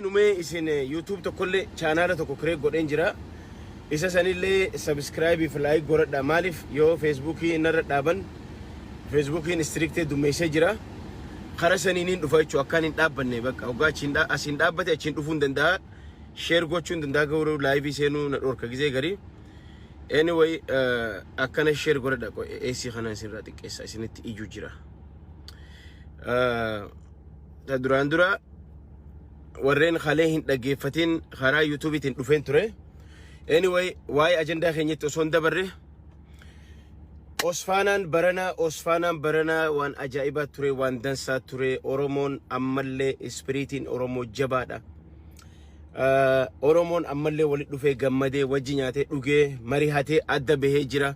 Seenumee isin YouTube tokkollee chaanaala tokko create godheen jira. Isa sanillee subscribe fi like godhadha. Maaliif yoo Facebookii narra dhaaban, Facebookiin strict dummeessee jira. Kara saniin dhufa jechuudha, akkaan hin dhaabbanne bakka hoggaa achiin asiin dhaabbate achiin dhufuu hin danda'a. Share gochuu hin danda'a, garuu live seenuu na dhorka gizee garii. Anyway, akkana share godhadha. AC kana isinirraa xiqqeessa, isinitti iyyuu jira. Ta duraan dura warreen kalee hin dhaggeeffatin karaa YouTube'iitiin dhufeen ture. Anyway, waa'ee ajandaa keenyatti osoo hin dabarre, Osfaanaan baranaa, Osfaanaan baranaa waan ajaa'ibaa ture, waan dansaa ture. Oromoon ammallee spiritiin Oromoo jabaadha. Oromoon ammallee walitti dhufee, gammadee, wajji nyaatee, dhugee, marihatee adda bahee jira.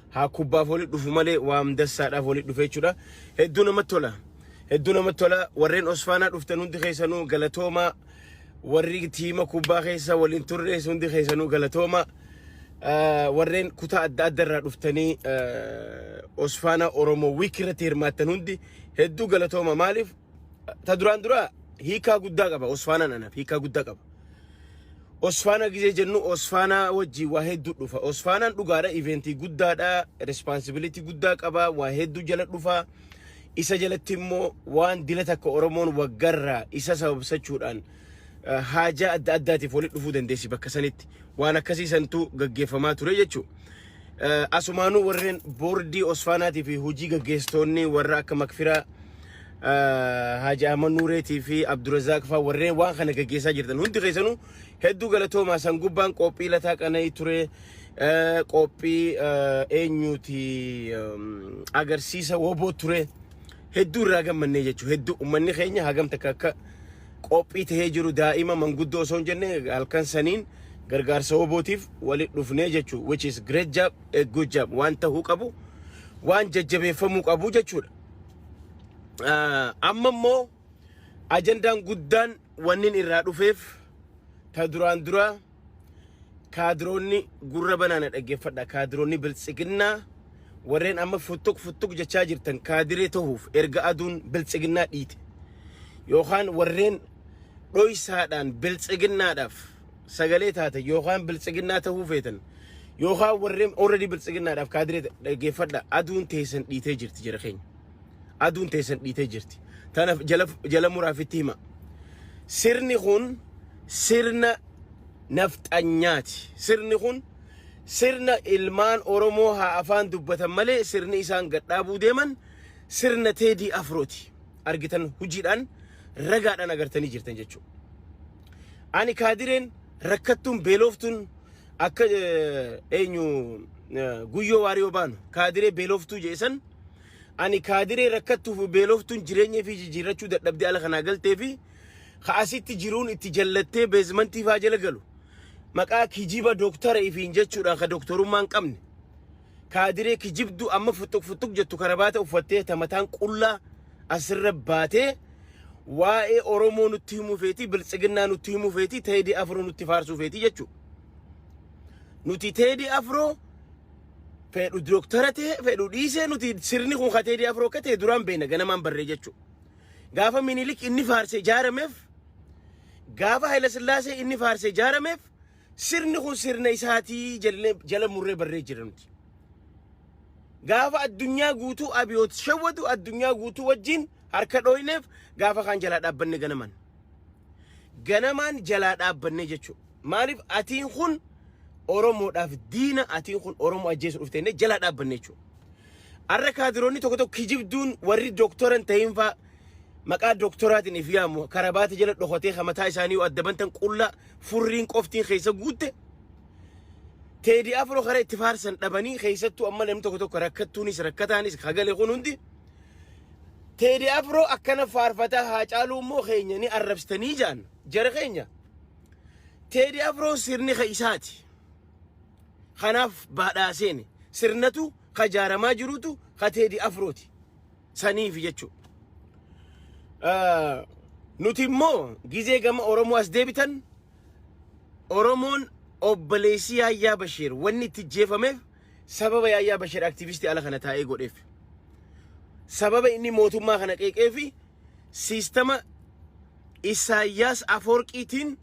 Haa kubbaaf walitti dhufu malee waan dansaadhaaf walitti dhufe jechuudha. Hedduu namatti tola. Hedduu namatti tola. Warreen Osfaanaa dhuftan hundi keessanuu galatoomaa. Warri tiima kubbaa keessa waliin turre hundi keessanuu galatoomaa. Warreen kutaa adda adda irraa dhuftanii Osfaanaa Oromoo Week irratti hirmaattan hundi hedduu galatooma. Maaliif, ta duraan dura hiikaa guddaa qaba Osfaanaan, anaaf hiikaa guddaa qaba. Osfaanaa gizee jennu, Osfaanaa wajjin waa hedduu dhufa. Osfaanaan dhugaadha, eventii guddaadha, responsibility guddaa qaba, waa hedduu jala dhufa. Isa jalatti immoo waan dila takka Oromoon waggarraa isa sababsachuudhaan haajaa adda addaatiif walitti dhufuu dandeessi bakka sanitti. Waan akkasii santu gaggeeffamaa ture jechuudha. Asumaanuu warreen boordii Osfaanaatii fi hojii gaggeessitoonni warra akka Makfiraa, Haaji Ahmad Nuureetii fi Abdurazaaq fa'aa, warreen waan kana gaggeessaa jirtan hundi keessanuu hedduu galatoomaa. San gubbaan qophii Lataa Qana'ii ture, qophii eenyuuti, agarsiisa woboo ture. Hedduu irraa gammannee jechuudha. Hedduu uummanni keenya hagam takka akka qophii tahee jiru, daa'ima manguddoo osoo hin jenne halkan saniin gargaarsa wobootiif walitti dhufnee jechuudha. Which is great job, a good job, waan tahuu qabu, waan jajjabeeffamuu qabu jechuudha. Amma immoo ajandaan guddaan wannin irraa dhufeef, ta duraan dura kaadiroonni gurra banaana dhaggeeffadha. Kaadiroonni Biltsiginnaa warreen amma futtuq futtuq jechaa jirtan kaadiree tahuuf, erga aduun Biltsiginnaa dhiite, yookaan warreen dhoysaadhaan Biltsiginnaadhaaf sagalee taate, yookaan Biltsiginnaa tahuu feetan, yookaan warreen already Biltsiginnaadhaaf kaadiree, dhaggeeffadha. Aduun teessan dhiitee jirti jira keenya. Aduun teessan dhiitee jirti. Tanaaf jala jala muraafitti hima. Sirni kun sirna nafxanyaati. Sirni kun sirna ilmaan Oromoo haa afaan dubbatan malee sirni isaan gadhaabuu deeman sirna Teedii Afrooti. Argitan, hojiidhaan ragaadhaan agartanii jirtan jechuudha. Ani kaadireen rakkattuun beelooftuun akka eenyu, Guyyoo Waariyoo baanu kaadiree beelooftuu jeesan, ani kaadiree rakkattuu fi beelooftuun jireenya fi jijjiirrachuu dadhabdee ala kanaa galtee fi ka asitti jiruun itti jallattee basementii faa jala galu, maqaa kijiba dooktara ifiin jechuudhaan ka dooktorummaa hin qabne, kaadiree kijibduu amma futtuq futtuq jettu, karabaata uffattee ta mataan qullaa asirra baatee waa'ee Oromoo nutti himuu feeti, Biltsiginnaa nutti himuu feeti, Teedii Afroo nutti faarsuu feeti jechuudha. Nuti Teedii Afroo fedhu dooktara ta'e fedhu dhiisee, nuti sirni kun ka Teedii Afroo akka ta'e duraan beekna, ganamaan barree jechuudha. Gaafa Minilik inni faarse ijaarameef, gaafa Haayila Sillaasee inni faarse ijaarameef, sirni kun sirna isaatii jala murree barree jira nuti. Gaafa addunyaa guutuu abiyoot shawwatu, addunyaa guutuu wajjin harka dhooyneef, gaafa kaan jalaa dhaabbanne ganamaan. Ganamaan jalaa dhaabbanne jechuudha. Maaliif, atiin kun Oromoodhaaf diina, atiin kun Oromoo ajjeesu dhufte jennee jalaa dhaabbanne jechuudha. Har'a kaadiroonni tokko tokko kijibduun warri dooktora hin ta'in faa maqaa dooktoraatiin if yaamu, karabaata jala dhokatee mataa isaanii yoo adda bantan qullaa furriin qoftiin keessa guutte, Teedii Afroo karaa itti faarsan dhabanii, keessattuu amma namni tokko tokko rakkattuunis rakkataanis kagale kun hundi Teedii Afroo akkana faarfataa, Haacaaluu immoo keenya ni arrabsitanii jaan jara keenya. Teedii Afroo sirni ka isaati. Kanaaf baadhaaseeni sirnatu ka jaaramaa jirutu ka Teedii Afrooti. Saniif jechuudha. Nuti immoo gizee gama Oromoo as deebitan, Oromoon obboleessi Yaayyaa Bashiir wanni itti jeefameef sababa Yaayyaa Bashiir aktivistii ala kana taa'ee godheef. Sababa inni mootummaa kana qeeqee fi siistama Isaayyaas Afoorqiitiin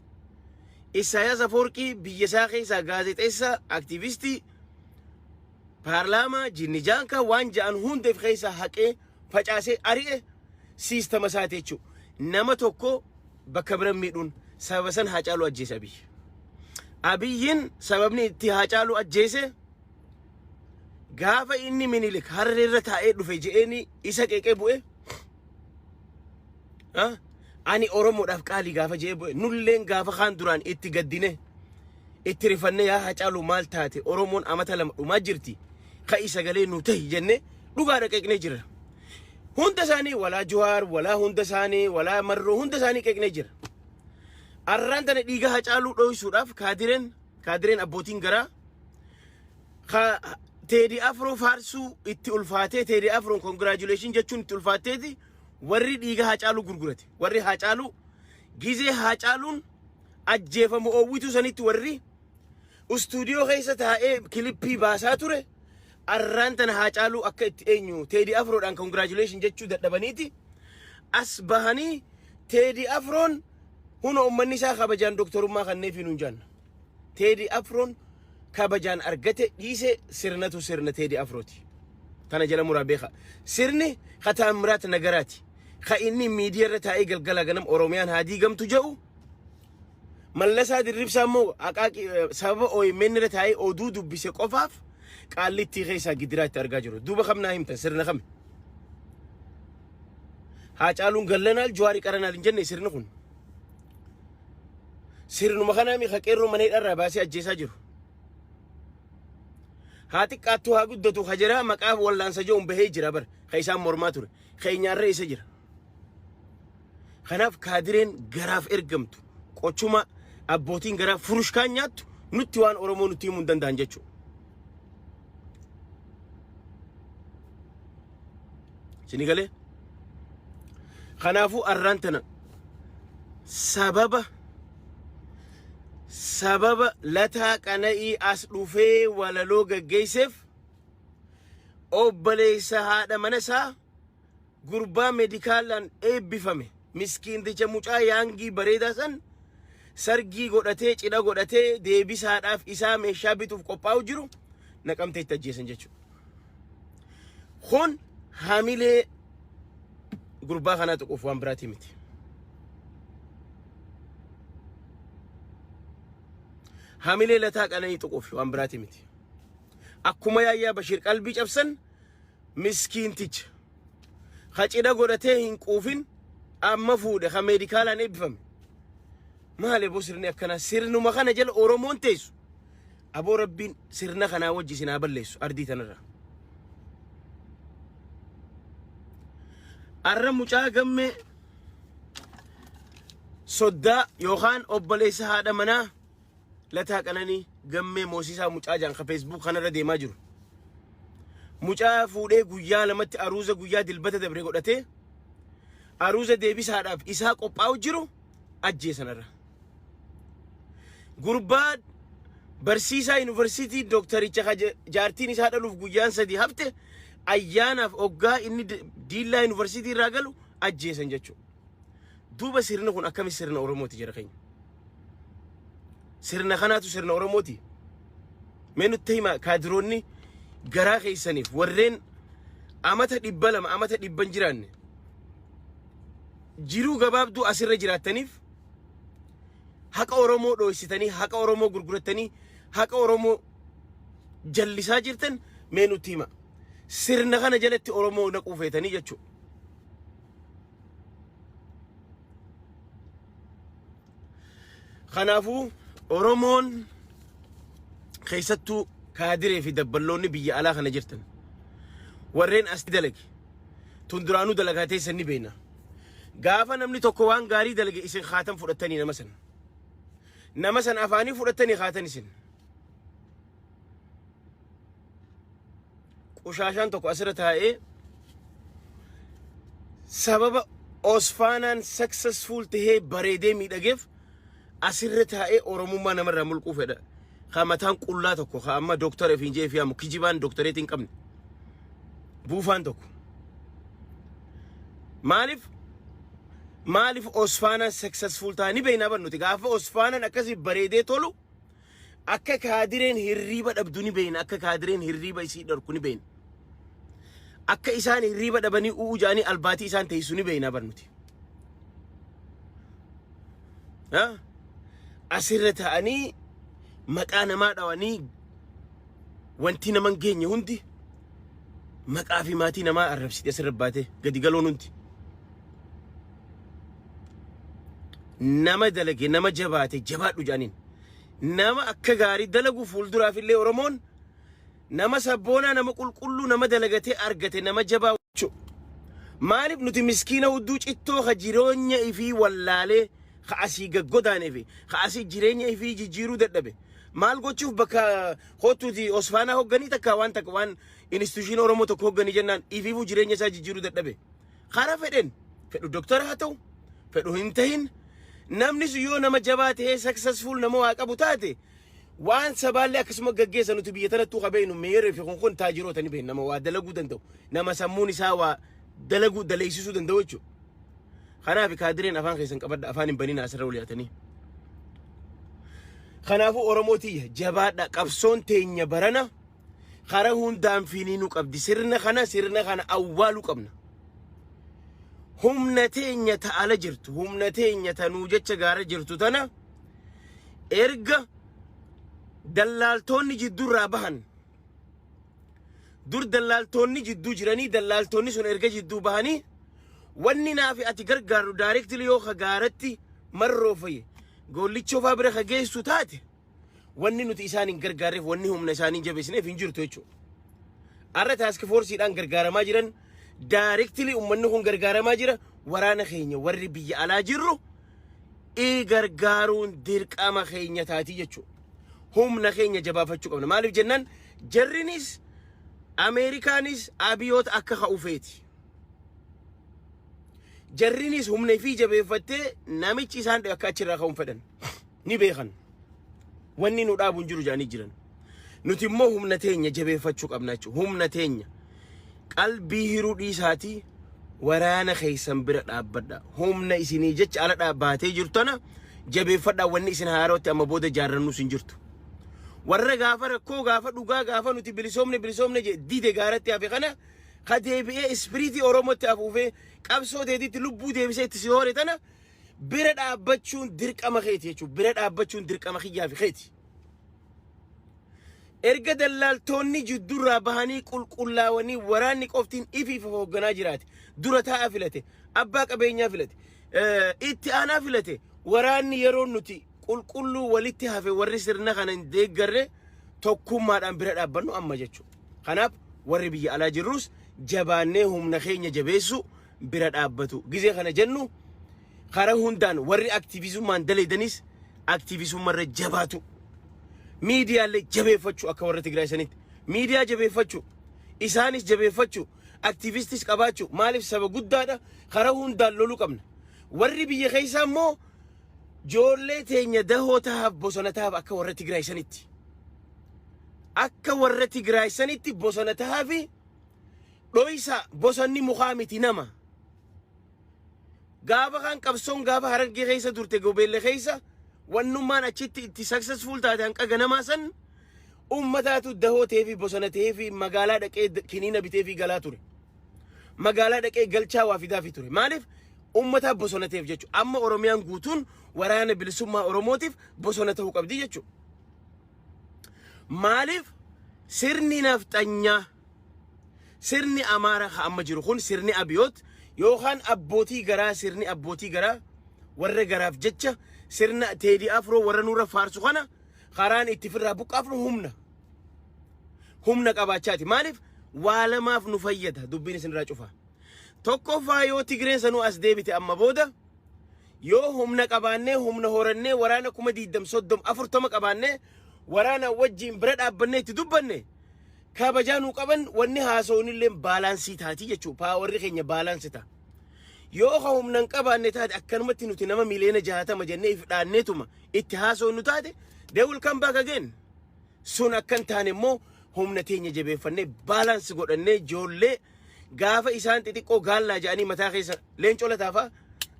Isaayyaas Afoorqii biyya isaa keessaa gaazexeessaa, aktiivistii, paarlaamaa, jinnijaankaa waan ja'an hundeef keessaa haqee facaasee ari'e siistama isaati jechuudha. Nama tokko bakka bira miidhuun sababa san Haacaaluu ajjeese Abiyyi. Abiyyiin sababni itti Haacaaluu ajjeese gaafa inni Minilik harreerra taa'ee dhufe je'eeni isa qeeqee bu'e. Ani Oromoodhaaf qaalii gaafa je'ee bu'e nulleen gaafa kaan duraan itti gaddine itti rifanne yaa Haacaaluu maal taate Oromoon amata lama dhumaa jirti ka'i sagalee nu tahi jenne dhugaadha qeeqnee jirra. Hunda isaanii walaa Jawaar walaa hunda isaanii walaa Marroo hunda isaanii qeeqnee jira. Arraan tana dhiiga Haacaaluu dhoysuudhaaf kaadireen abbootiin garaa ka Teedii Afroo faarsuu itti ulfaatee Teedii Afroon congratulation jechuun itti ulfaatteeti warri dhiiga Haacaaluu gurgurate warri Haacaaluu gizee Haacaaluun ajjeefamu oowwituu sanitti warri istuudiyoo keessa taa'ee kilippii baasaa ture arraan tana Haacaaluu akka itti eenyu Teedii Afroodhaan congratulation jechuu dadhabaniiti as bahanii Teedii Afroon huna uummanni isaa kabajaan doktorummaa kanneefi nuun jaanna. Teedii Afroon kabajaan argate dhiise sirnatu sirna Teedii Afrooti. Tana jala muraa beeka. Sirni ka Taammiraat Nagaraati. Ka inni miidiyaa irra taa'ee galgala ganam Oromiyaan haa diigamtu jedhu Mallasaa Dirribsaa immoo aqaaqii sababa OMN irra taa'ee oduu dubbise qofaaf qaallittii keessaa gidiraa itti argaa jiru. Duuba kam naa himtan sirna kami? Haacaaluun gallanaal Jawaari qaranaal hin jenne sirni kun. Sirnuma kanaa mi ka qeerroo mana hidhaarraa baasee ajjeesaa jiru. Haa xiqqaattu haa guddatu ka jira maqaa wallaansa jedhuun bahee jira bar ka isaan mormaa ture. Keenyaarra isa jira. Kanaaf kaadireen garaaf ergamtu qochuma abbootiin garaa furushkaan nyaattu nutti waan Oromoo nutti himuu hin danda'an jechuudha. Isin galee? Kanaafuu arraan tana sababa Lataa Qana'ii as dhufee walaloo gaggeesseef obboleessa haadha mana isaa gurbaa medikaalaan eebbifame miskiinticha mucaa yaangii bareedaa san sargii godhatee cidha godhatee deebisaadhaaf isaa meeshaa bituuf qophaa'u jiru naqamteetti ajjeesan jechuudha. Kun hamilee gurbaa kanaa tuquuf waan biraatii miti. Hamilee Lataa Qananii tuquuf waan biraatii miti. Akkuma Yaayyaa Bashiir qalbii cabsan miskiinticha ka cidha godhatee hin quufin amma fuudhe ka meedikaalaan eebbifame. Maali aboo sirni akkanaa sirnuma kana jala Oromoon teessu. Aboo Rabbiin sirna kanaa wajji isin haa balleessu ardii tanarra. Arra mucaa gammee soddaa yookaan obboleessa haadha manaa Lataa Qananii gammee moosisaa mucaa jaan ka Facebook kanarra deemaa jiru. Mucaa fuudhee guyyaa lamatti aruuza guyyaa dilbata dabre godhatee aruuza deebisaadhaaf isaa qophaa'u jiru ajjeesanarra. Gurbaa barsiisaa yuunivarsiitii dooktaricha ka jaartiin isaa dhaluuf guyyaan sadii hafte ayyaanaaf oggaa inni diillaa yuunivarsiitii irraa galu ajjeesan jechuudha. Duuba sirni kun akkami sirna Oromooti jara keenya? Sirna kanaatu sirna Oromooti. Mee nutti hima kaadiroonni garaa keessaniif warreen amata 200 amata dhibban jiraanne jiruu gabaabduu asirra jiraattaniif haqa Oromoo dhooysitanii haqa Oromoo gurgurattanii haqa Oromoo jallisaa jirtan mee nutti hima. Sirna kana jalatti Oromoo naquu feetanii jechuudha. Kanaafuu Oromoon keessattuu kaadiree fi dabballoonni biyya alaa kana jirtan warreen as dalage tun duraanuu dalagaa teessan ni beekna. Gaafa namni tokko waan gaarii dalage isin haatan fudhattanii nama san. Nama san afaanii fudhattanii haatan isin. Qushaashaan tokko asirra taa'ee sababa Osfaanaan successful tahee bareedee miidhageef asirra taa'ee Oromummaa namarraa mulquu fedha. Ka mataan qullaa tokko ka amma dooktara ofiin jee fi yaamu kijibaan dooktareetii hin qabne. Buufaan tokko. Maaliif? Maaliif Osfaanaan successful ta'anii beeknaa barnuti? Gaafa Osfaanaan akkasii bareedee tolu, akka kaadireen hirriiba dhabdu ni beekna. Akka kaadireen hirriiba isii dharku ni beekna. Akka isaan hirriiba dhabanii u'uu ja'anii albaatii isaan teessu ni beekna barnuti. Asirra ta'anii maqaa namaa dhawanii, wanti nama hin geenye hundi, maqaa fi maatii namaa arrabsite asirra baatee gadi galoon hundi. Nama dalage, nama jabaate, jabaadhu jedhaniin. Nama akka gaarii dalagu fuulduraaf illee Oromoon nama sabboonaa, nama qulqulluu, nama dalagatee argate, nama jabaa jechuudha. Maaliif nuti miskiina hudduu cittoo ka jireenya ifii wallaalee, ka asii gaggodaanee fi ka asii jireenya ifii jijjiiruu dadhabe maal gochuuf bakka kootuuti Osfaanaa hogganii, takka waan takka waan institution Oromoo tokko hogganii jennaan, ifiifuu jireenya isaa jijjiiruu dadhabe. Karaa fedhen fedhu doktara haa ta'u, fedhu hin tahin, namni sun yoo nama jabaa ta'ee successful nama waa qabu taate, waan sabaallee akkasuma gaggeessa. Nuti biyya tanattuu qabeenu meeree fi kun taajiroota ni beekna, nama waa dalaguu danda'u, nama sammuun isaa waa dalaguu daleessisuu danda'u jechuudha. Kanaaf kaadireen afaan keessan qabadha, afaan hin banina asirra waliyaatanii. Kanaafuu Oromoo tiyya, jabaadha. Qabsoon teenya barana karaa hundaan finiinuu qabdi. Sirna kana awwaaluu qabna. Humna teenya ta ala jirtu, humna teenya ta nuu jecha gaara jirtu tana, erga dallaaltonni jidduurraa bahan, dur dallaaltonni jidduu jiranii, dallaaltonni sun erga jidduu bahanii, wanni naafi ati gargaarru directly yoo ka gaaratti marroofaye goollichoo faa bira ka geessu taate, wanni nuti isaan hin gargaarreef, wanni humna isaanii jabeessineef hin jirtu jechuudha. Har'a task forceiidhaan gargaaramaa jiran, directly uummanni kun gargaaramaa jira. Waraana keenya warri biyya alaa jirru i gargaaruun dirqama keenya taatii jechuudha. Humna keenya jabaafachuu qabna. Maaliif jennaan, jarrinis Ameerikaanis abiyoota akka ka'u feeti. Jarrinis humna fi jabeeffattee namichi isaan akka achirraa ka'uun fedhan ni beekan. Wanni nu dhaabu hin jiru jedhanii jiran. Nuti immoo humna teenya jabeeffachuu qabna jechuudha. Humna teenya qalbii hiruu dhiisaatii waraana keessan bira dhaabbadha. Humna isinii jecha ala dhaabbatee jirtu tana jabeeffadha. Wanni isin haarootti amma booda jaarrannus hin jirtu. Warra gaafa rakkoo, gaafa dhugaa, gaafa nuti bilisoomne bilisoomne dide gaaratti hafe kana, ka deebi'ee spiritii Oromootti afuufee qabsoo teetitti lubbuu deebisee itti si hore tana bira dhaabbachuun dirqama keeti jechuudha. Bira dhaabbachuun dirqama kiyyaa fi keeti. Erga dallaaltonni jidduurraa bahanii qulqullaawanii waraanni qoftiin ifiif hoogganaa jiraate, dura taa'aa filate, abbaa qabeenyaa filate, itti aanaa filate, waraanni yeroo nuti qulqulluu walitti hafe, warri sirna kana hin deeggarre tokkummaadhaan bira dhaabbannu amma jechuudha. Kanaaf warri biyya alaa jirrus jabaannee humna keenya jabeessu bira dhaabbatu. Gizee kana jennu, karaa hundaan warri activismummaan daleedanis activismummaarra jabaatu. Miidiyaalee jabeeffachuu, akka warra Tigraay sanitti. Miidiyaa jabeeffachuu, isaanis jabeeffachuu, activistis qabaachuu. Maaliif, saba guddaadha, karaa hundaan loluu qabna. Warri biyya keessaa immoo ijoollee teenya dahoo tahaaf, bosona tahaaf, akka warra Tigraay sanitti. Akka warra Tigraay sanitti bosona tahaafi dhoysa. Bosonni mukaa miti, nama. Gaafa kan qabsoon gaafa Harargee keessa turte, Gobeelle keessa, wannummaan achitti itti successful taate hanqa ganamaa san ummataatu dahoo ta'ee fi bosona ta'ee fi magaalaa dhaqee kiniina bitee fi galaa ture. Magaalaa dhaqee galchaa waa fidaa fi ture. Maaliif? Ummataaf bosona ta'eef jechuudha. Amma Oromiyaan guutuun waraana bilisummaa Oromootiif bosona ta'uu qabdi jechuudha. Maaliif, sirni nafxanyaa, sirni Amaaraa ka amma jiru kun, sirni abiyoot yookaan abbootii garaa, sirni abbootii garaa warra garaaf jecha sirna Teedii Afroo warra nurra faarsu kana, karaan itti firraa buqqaafnu humna qabaachaati. Maaliif, waa lamaaf nu fayyada dubbiin isinirraa cufa. Tokkoffaa, yoo Tigreen sanuu as deebite, amma booda yoo humna qabaannee, humna horannee, waraana 20,000, 30, 40 qabaannee, waraana wajjiin bira dhaabbannee itti dubbanne, kabajaa nuu qaban, wanni haasa'uun illee balance taati jechuudha. Powerri keenya balance ta'a. Yoo ka humna hin qabaanne taate, akkanumatti nuti nama 60 miliyoona jennee if dhaanneetuma itti haasa'u nu taate, they will come back again. Sun akkan taane immoo humna teenya jabeeffannee, balance godhannee, ijoollee gaafa isaan xixiqqoo gaallaa jedhanii mataa keessa leencoo lataafaa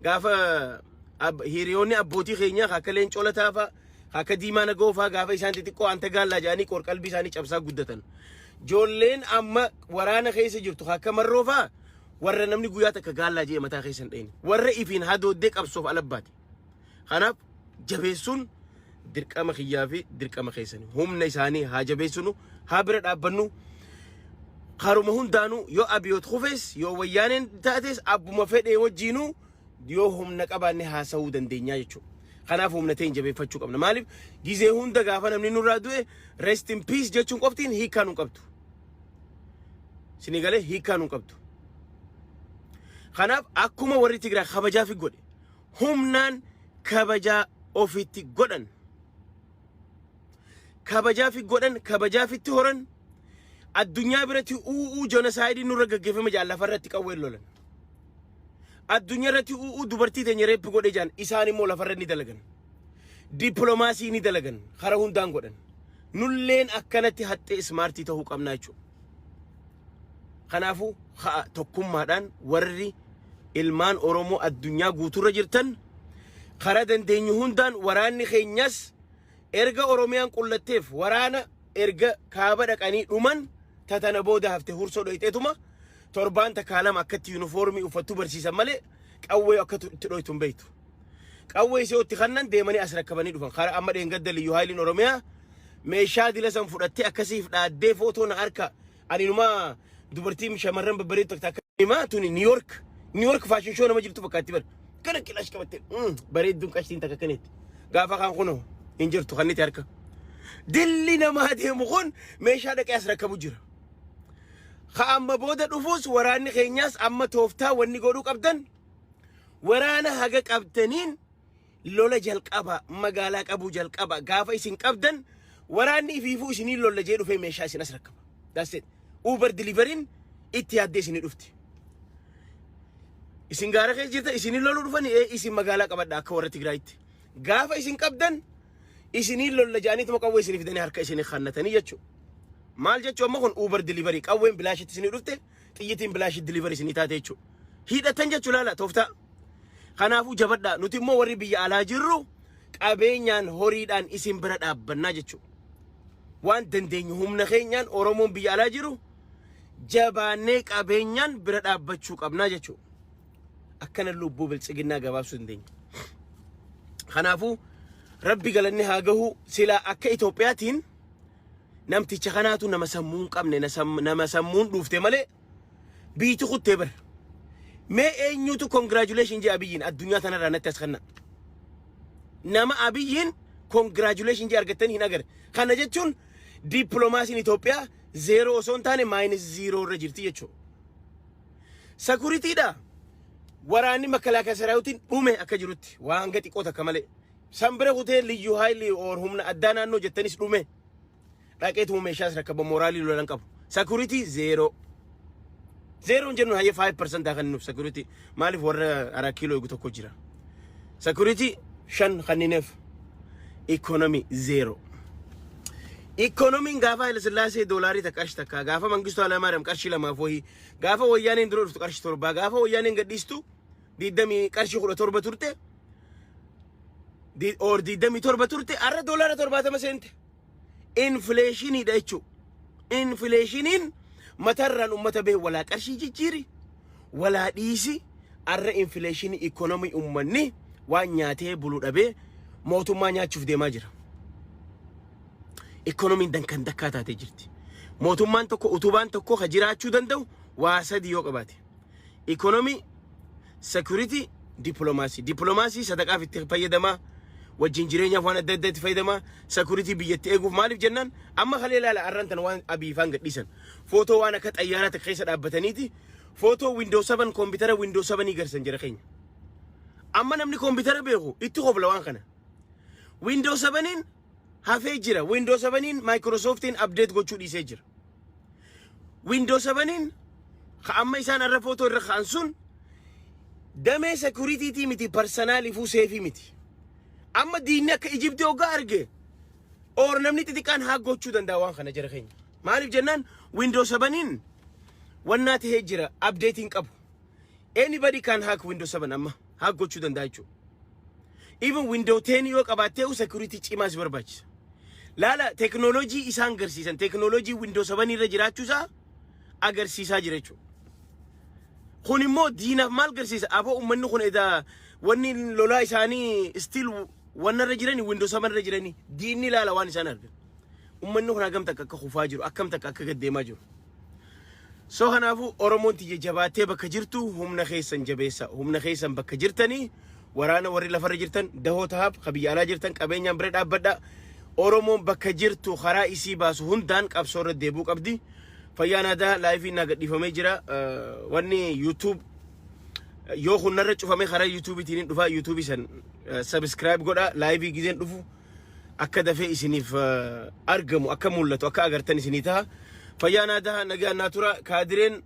Gaafa hiriyoonni abbootii keenyaa akka Leencoo Lataa fa'a, akka Diimaa Nagoo fa'a, gaafa isaan xixiqqoo anta gaallaa jedhanii qorqalbii isaanii cabsaa guddatan. Ijoolleen amma waraana keessa jirtu akka Marroo fa'a warra namni guyyaa takka gaallaa jedhee mataa keessa hin dhayine. Warra ifiin hadooddee qabsoof alabbaate. Kanaaf jabeessuun dirqama kiyyaa fi dirqama keessanii. Humna isaanii haa jabeessinu, haa bira dhaabbannu. Karuma hundaanuu yoo Abiyoot kufes, yoo Wayyaaneen taates, abbuma fedhee wajjiinuu yoo humna qabaanne haasa'uu dandeenyaa jechuudha. Kanaaf humna ta'een jabeeffachuu qabna. Maaliif gizee hunda gaafa namni nurraa du'e "rest in peace" jechuun qoftiin hiikaa nu qabdu. Sinii galee? Hiikaa nu qabdu. Kanaaf akkuma warri Tigraay kabajaa fi godhe, humnaan kabajaa ofitti godhan. Kabajaa fi godhan, kabajaa fitti horan, addunyaa biratti u'uu genocide nurra gaggeeffame jaan lafarratti qawween lolan. Addunyaa irratti u'uu dubartii teenya rape godhe jaan, isaan immoo lafarra ni dalagan. Dippiloomaasii ni dalagan, karaa hundaan godhan. Nulleen akkanatti haxxee smart ta'uu qabnaa jechuudha. Kanaafuu ha'a tokkummaadhaan warri ilmaan Oromoo addunyaa guutuurra jirtan karaa dandeenyu hundaan waraanni keenyas erga Oromiyaan qullatteef waraana erga kaaba dhaqanii dhuman tatana booda hafte hursoo dhoyxeetuma torbaan takkaa lama akkatti yuunifoormii uffattuu barsiisan malee qawwee akka itti dhoytu hin beektu. Qawwee isee itti kannan deemanii as rakkabanii dhufan. Karaa amma dheengadda Liyyuu Haayiliin Oromiyaa meeshaa dila san fudhattee akkasiif dhaaddee footoo na harka ani numaa dubartii shamarran babbareedu takka akka himaa tuni New York New York fashion show nama jirtu fakkaatti bara. Kana qilaash qabattee bareedduun qashtiin takka kaneetti. Gaafa kaan kunoo hin jirtu kanniti harka. Dilli namaa deemu kun meeshaa dhaqee as rakkabu jira. Ka amma booda dhufus waraanni keenyaas amma tooftaa wanni godhuu qabdan, waraana haga qabdaniin lola jalqaba, magaalaa qabuu jalqaba. Gaafa isin qabdan waraanni ifiifuu isinii lolla jee dhufee meeshaa isin as rakkaba. That's it. Uber delivery'n itti yaaddee isinii dhufti. Isin gaara keessa jirta, isinii loluu dhufanii isin magaalaa qabadha akka warra Tigraayitti. Gaafa isin qabdan isinii lolla jaaniituma qawwee isinii fidanii harka isinii kannatanii jechuudha. Maal jechuu? Amma kun Uber delivery, qawween bilaashitti isinii dhufte, xiyyitiin bilaashii delivery isinii taate jechuudha. Hidhatan jechuu laala tooftaa. Kanaafuu jabadhaa, nuti immoo warri biyya alaa jirru qabeenyaan horiidhaan isin bira dhaabbannaa jechuudha. Waan dandeenyu humna keenyaan Oromoon biyya alaa jiru jabaannee qabeenyaan bira dhaabbachuu qabnaa jechuudha. Akkana lubbuu Biltsiginnaa gabaabsuu dandeenya. Kanaafuu Rabbi galanni haa gahu. Silaa akka Itoophiyaatiin namticha kanaatu nama sammuu hin qabne, nama sammuun dhuufte malee biitti kuttee bara. Mee eenyutu congratulation jee Abiyyiin addunyaa tanarraa natti as kenna? Nama Abiyyiin congratulation jee argattanii hin agarre. Kana jechuun dippiloomaasiin Itoophiyaa zero osoo hin taane minus zero irra jirti jechuudha. Securitydha. Waraanni makalaakaa saraawutiin dhume akka jirutti waan hanga xiqqoo takka malee. San bira kutee liyyuu haayilii or humna addaa naannoo jettanis dhume. Dhaqeetuma meeshaas rakkaba, moraalii lolan qabu. Security zero. Zeroon jennu hayyee 5% haa kennuuf security. Maaliif warra araa kiiloo eegu tokko jira. Security 5 kannineef. Economy zero. Ikoonomiin gaafa Haile Sillaasee doolaarii takka qarshii takka, gaafa Mangistuu Hayilamaariyaam qarshii lamaaf wayii, gaafa Wayyaaneen dura dhuftu qarshii 7, gaafa Wayyaaneen gadhiistu diidamii qarshii 17 turte or 27 turte, har'a doolaara 70 seente. Inflationiidha jechuudha. Inflationiin matarraan uummata bee walaa qarshii jijjiiri walaa dhiisi, har'a inflationii ikoonomii uummanni waan nyaatee bulu dhabee mootummaa nyaachuuf deemaa jira. Ikoonomiin dankan dakkaa taatee jirti. Mootummaan tokko, utubaan tokko ka jiraachuu danda'u waa sadi yoo qabaate. Ikoonomii, security, dippiloomaasii. Dippiloomaasii sadaqaaf itti fayyadamaa, wajjin jireenyaaf waan adda addaa itti fayyadamaa, security biyyatti eeguuf. Maaliif jennaan, amma kalee ilaala, arran tan waan Abiifaan gadhiisan. Footoo waan akka xayyaaraa takka keessa dhaabbataniiti footoo Windows 7, koompitara Windows 7 garsan jira keenya. Amma namni koompitara beeku itti kofla waan kana. Windows 7 hafee jira. Windows 7 Microsoftiin update gochuu dhiisee jira. Windows 7 ka amma isaan irra footoo irra ka'an sun damee securitytii miti, personaliifuu safe miti. Amma diinni akka Ijiptii hoggaa arge or namni xixiqqaan haa gochuu danda'a waan kana jara keenya. Maaliif jennaan, Windows 7 wannaa tahee jira, updating qabu. Anybody can hack Windows 7 amma. Hack gochuu danda'a jechuudha. Even Windows 10 yoo qabaattee security cimaa si barbaachisa. Laala, teknooloojii isaan agarsiisan, teknooloojii Windows 7 irra jiraachuusaa agarsiisaa jira jechuudha. Kun immoo diinaaf maal agarsiisa? Aboo, uummanni kun edaa wanni lolaa isaanii still wanna irra jiranii, Windows 7 irra jiranii. Diinni ilaala waan isaan argan. Uummanni kun hagam takka akka kufaa jiru, akkam takka akka gaddeemaa jiru. So kanaafuu Oromoon tiyya jabaattee bakka jirtu humna keessan jabeessa. Humna keessan bakka jirtanii waraana, warri lafarra jirtan dahoo tahaaf, ka biyya alaa jirtan qabeenyaan bira dhaabbadha. Oromoon bakka jirtu karaa isii baasu hundaan qabsoo irra deebi'uu qabdi. Fayyaan aadaa live naa gadhiifamee jira. Wanni YouTube yoo hunnarra cufamee karaa YouTubeiitiin dhufa. YouTubeii san subscribe godha. Live gizeen dhufu akka dafee isiniif argamu, akka mul'atu, akka agartan isinii ta'a. Fayyaan aadaa, nagaan naa tura. Kaadireen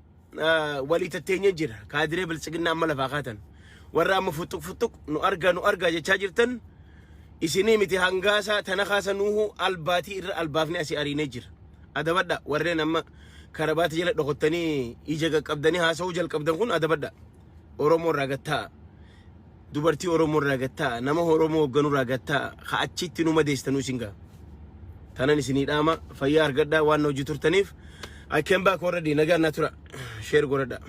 walii tatteenyee jira. Kaadiree Biltsiginnaa amma lafaa kaatan. Warra amma fuxuq fuxuq nu argaa nu argaa jechaa jirtan, isinii miti, hangaasaa tana kaasa nuuhu albaatii irra albaafne asii ariinee jira. Adabadha, warreen amma karabaata jala dhokottanii ija qaqqabdanii haasa'uu jalqabdan kun adabadha. Oromoo irraa gattaa'a. Dubartii Oromoo irraa gattaa'a. Nama Oromoo hoogganuu irraa gattaa'a. Ka achitti nu madeessitanuu isin ga'a. Tanan isinii dhaama, fayyaa argadhaa waan hojii turtaniif. I came back already. Nagaan naa tura. Share godhadha.